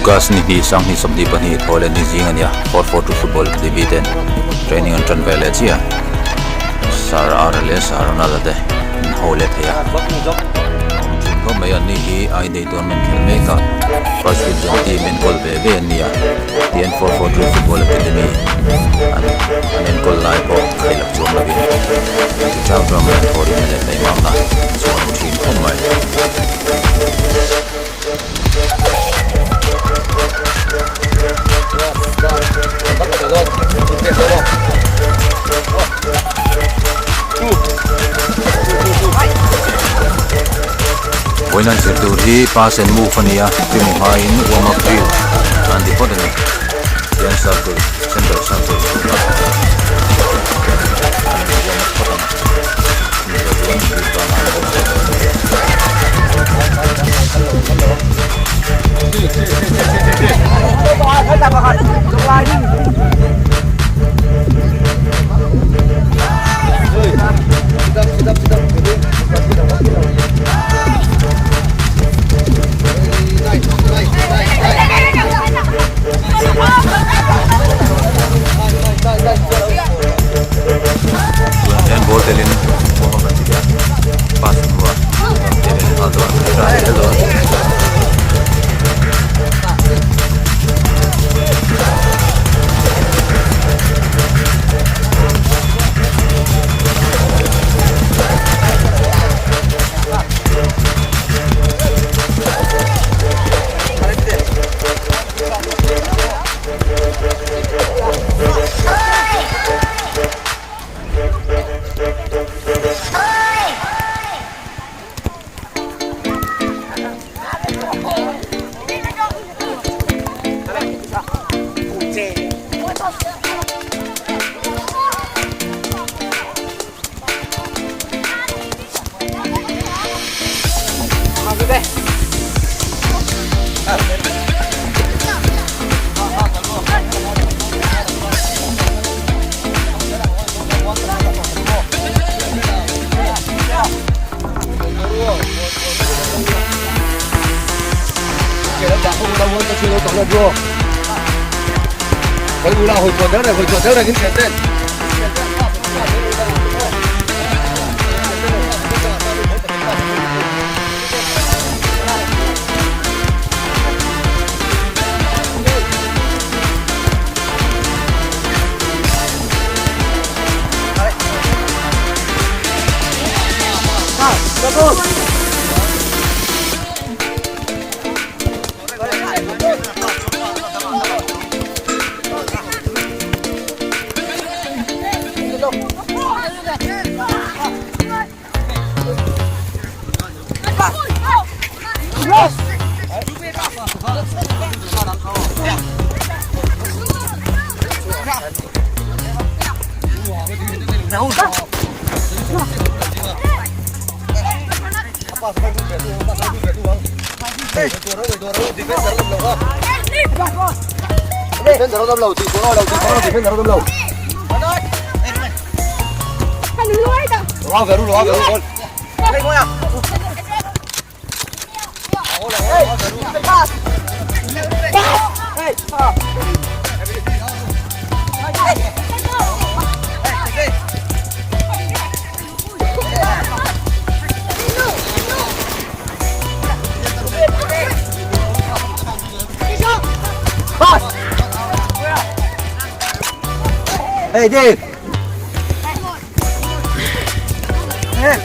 August ni hnih sanghnih sawmhnih pahnih thaw leh ni zing a nia 442 football TV ten training an tan ve leh chiah Sir Ara leh Sir Ronald te an ho leh thei a awm thin khawp mai an ni hi I day tournament khelh mek a first division team enkawl ve ve an ni a TN 442 football academy an an enkawl lai pawh khailak chuang lovin an ti chau chau mai an thaw rin na leh taimamna chuan awm thin khawp mai. Vawiin an zir tur hi pass and move a ni a chumi hmain warm up drill an ti phawt a ni tian circle center circle chhungah an warm up phawt ang chumi zawh chuan drill tan a an awm leh dawn a ni. Hian ball telin warm up an ti leh a pass hnuah Hey Dave. Hey.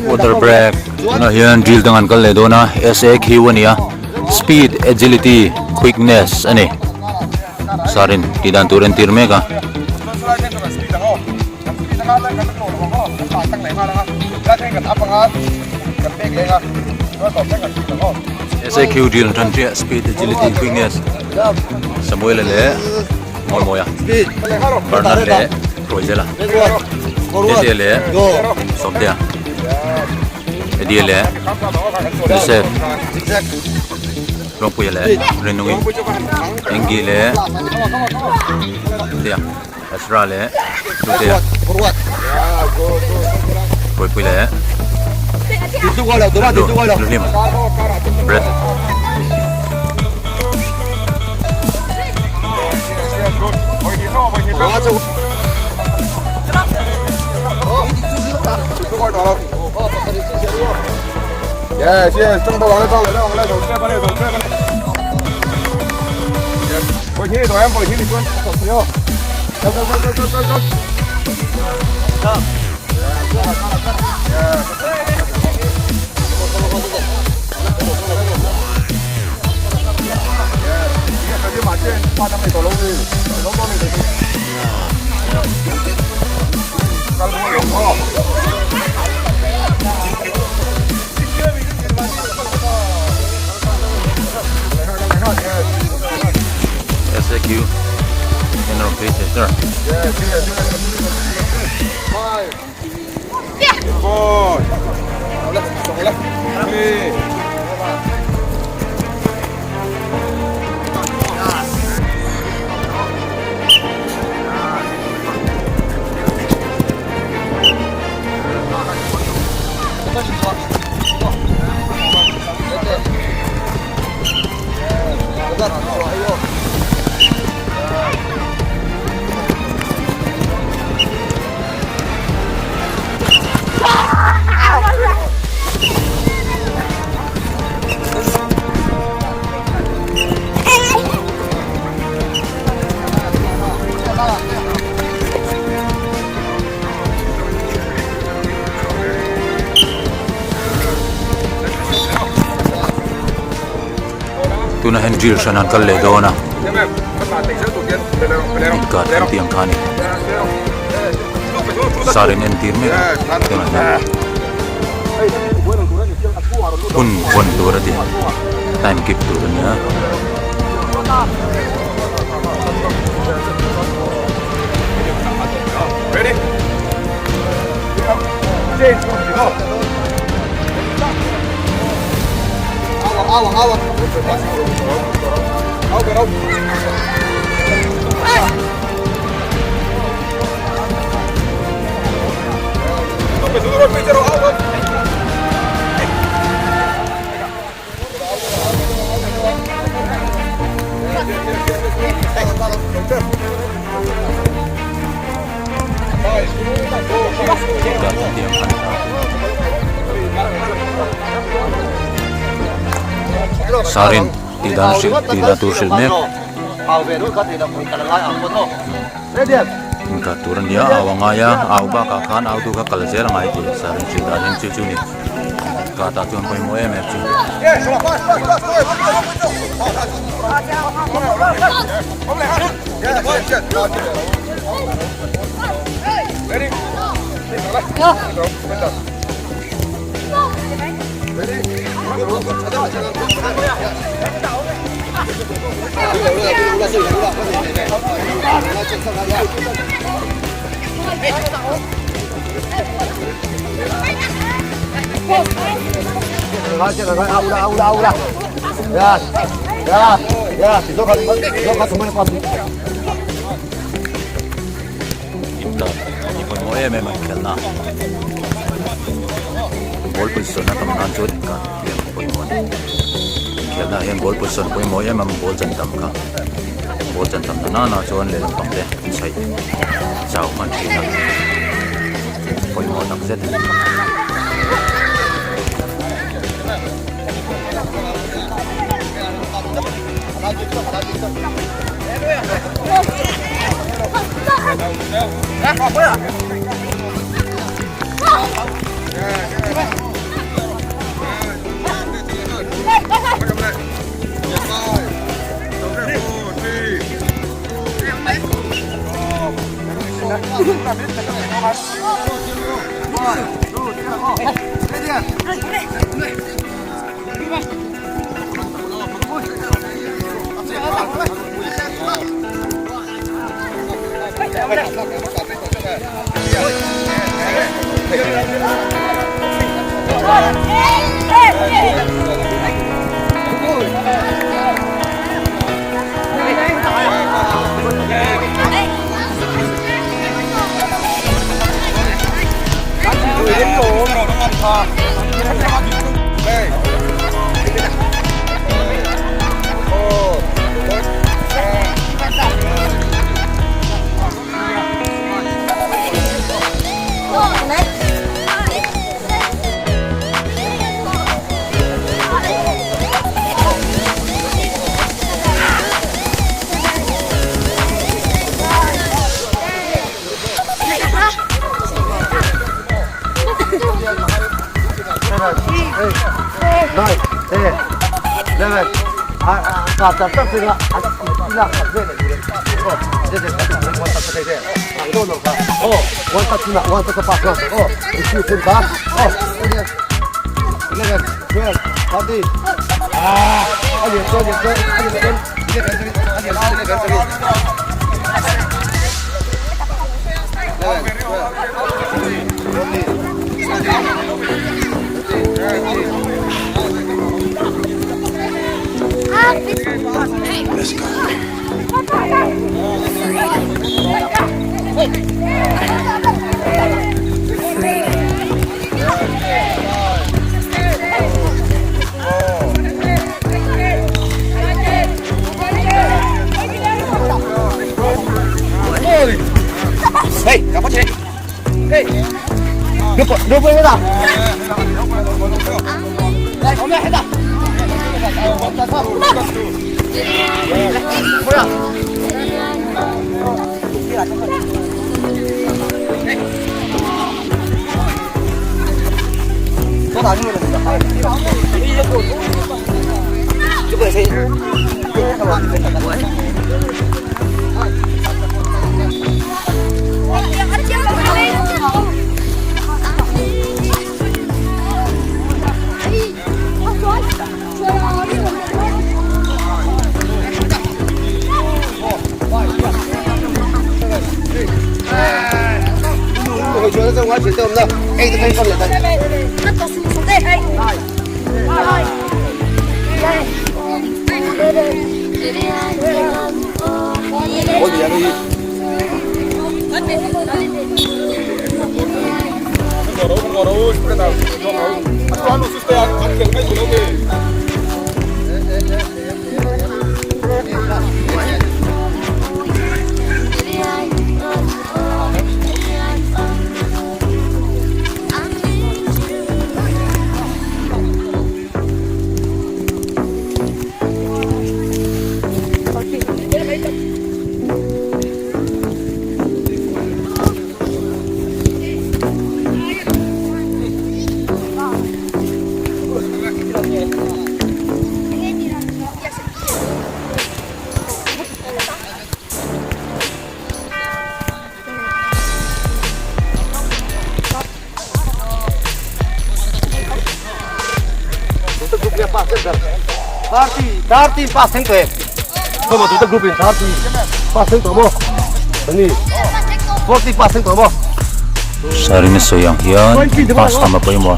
Water break tunah hian drill dang an kal leh dawn a SAQ a ni a speed agility quickness a ni sir in tih dan tur a entir mek a. SAQ drill an tan chiah speed agility quickness Samuel-a leh Mawimawia Bernard leh Ruaizela Tete leh Sawmtea Eddie leh Joseph Rawngpuia leh Rinungi Engi leh Tea Ezra leh Hlutea Ruaipui leh Luhlim Brad. SAQ General Pay Center. Tunah hian drill hran an kal leh dawn a, inkar an tih ang kha a ni. Sar in entir mek a tunah hian hun vawn tur a ti time keep tur a nia. Sarin tih dan hrilh tih dan tur hrilh mek inkah tur a nia au a ngai a au bakah khan au tu kha kal zel a ngai tih sarin hrilh dan hi chu chu a ni. Ka tah chuan pawimawh em em chu. Inter hi pawimawh em em a inkhelhna ball position a tam nan chuan inkar thiam a pawimawh a ni inkhelhna ah hian ball position a pawimawh em em a ball chan tam kha ball chan tam na nana chuan lehlam pang te an chhaih chau hman thin a pawimawh tak zet a ni. Sarin a sawi ang hian pass tam a pawimawh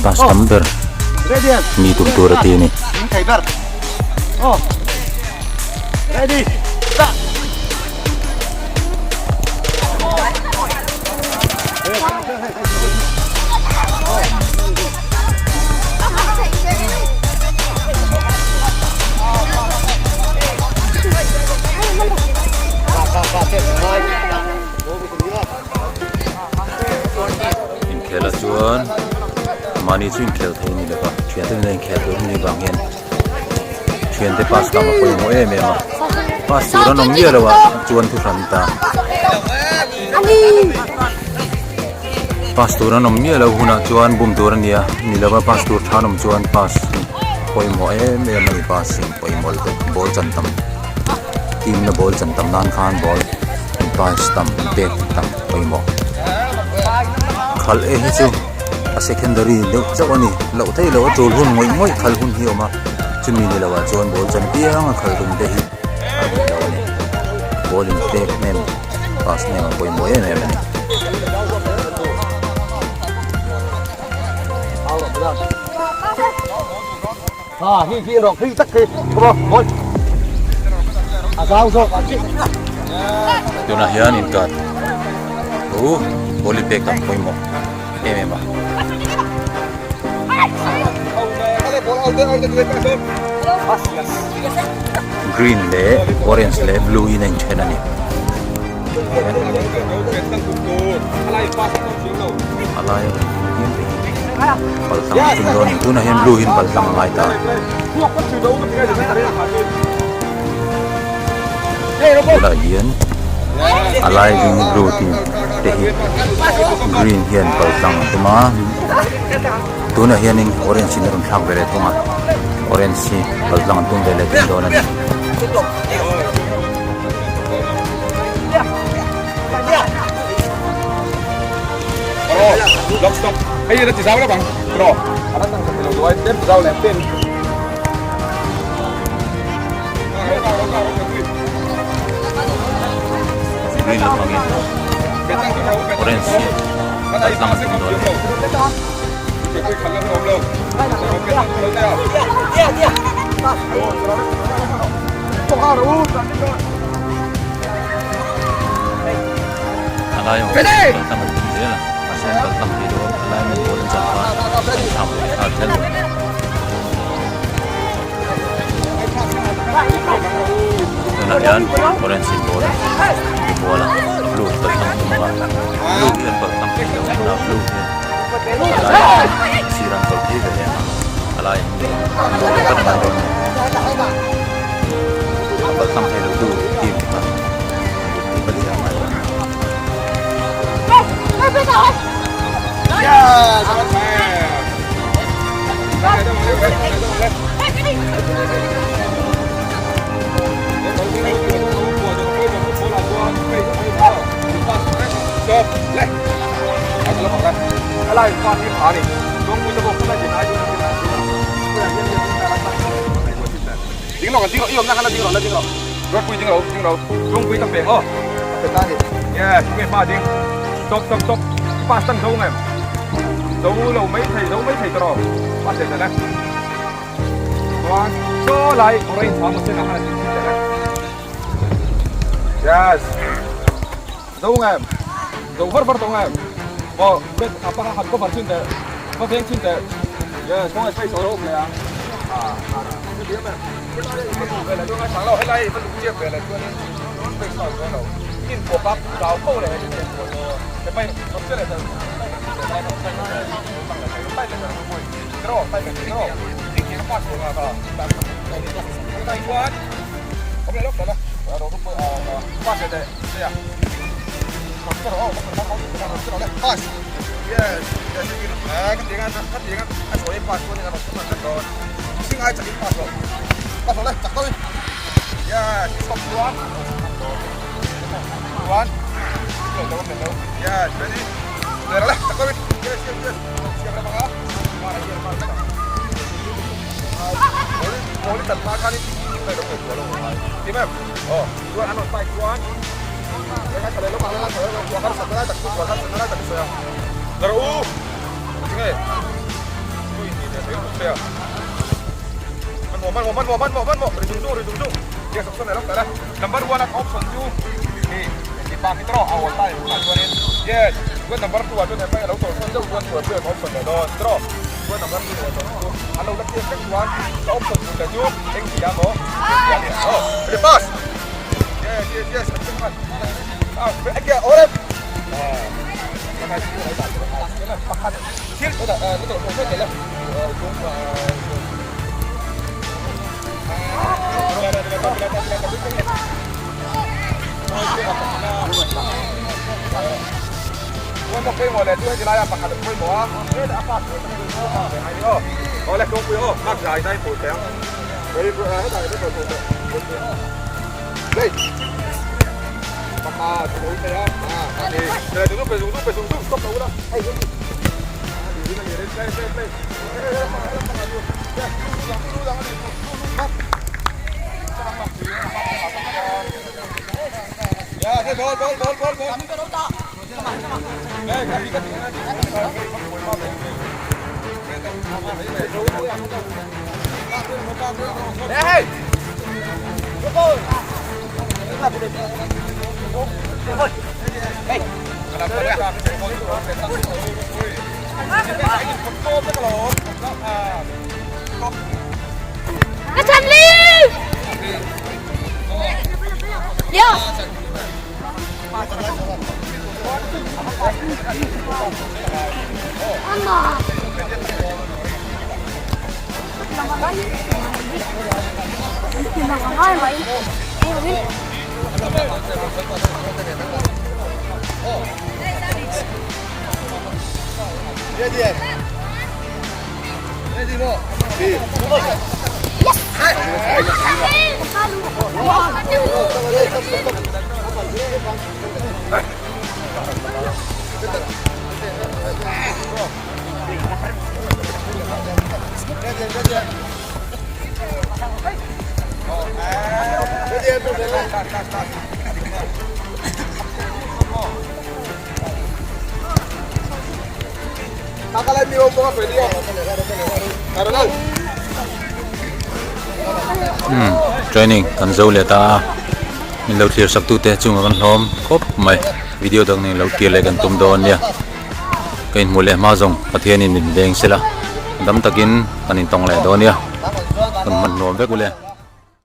pass tam ber ni tum tur a ti a ni. Inkhelah chuan mahni chu inkhel thei a ni lova thiante nena inkhel tur a nih vang hian thiante pass tam a pawimawh em em a pass tur an awm miah lo a chuan thu hran ta pass tur an awm miah lo hunah chuan bum tur a ni a ni lova pass tur tha an awm chuan pass pawimawh em em a ni passing pawimawh lutuk ball chan tam team na ball chan tam nan khan ball pass tam pek tam pawimawh khalh e hi chu a secondary deuh chauh a ni loh theih loh a tul hun ngawih ngawih khalh hun hi a awm a chumi ni loh ah chuan ball chan piang a khalh tum te hi a dik lo a ni ball in pek hnem pass hnem a pawimawh em em a ni. Tunah hian inkar chu ball in pek tam pawimawh em em a. Green leh orange leh blue in a inthen a ni. A lai a rawn ding diam te hi pal tlang a tum dawn a ni tunah hian blue hian pal tlang a ngai ta tunah hian a lai ding blue team te hi green hian pal tlang a tum a tunah hianin orange in a rawn thlak ve leh thung a orange hi pal tlang an tum ve leh thung dawn a ni. Green lampangin orange hi kal tlang a tum dawn a ni. A lai awm kal tlang an tum zel a mahse an kal tlang thei lo a a lai men ball an chan khan an thlak leh nghal zel a tunah hian orange in ball an ti kual a blue kal tlang a tum ang a blue hi an kal tlang thei lo a blue hian a lai a sir an kal phei ve leh ang a a lai ball an cut ngai dawn a ni. A kal tlang thei lo tu team kha an lut tih a ngai dawn. Umm training kan zo leh ta a min lo thlir sak tute chungah kan hlawm khawp mai video dang nen lo kir leh kan tum dawn nia ka inhmuh leh hma zawng Pathianin min veng sela dam takin kan intawng leh dawn nia kan hman nuam vek ule.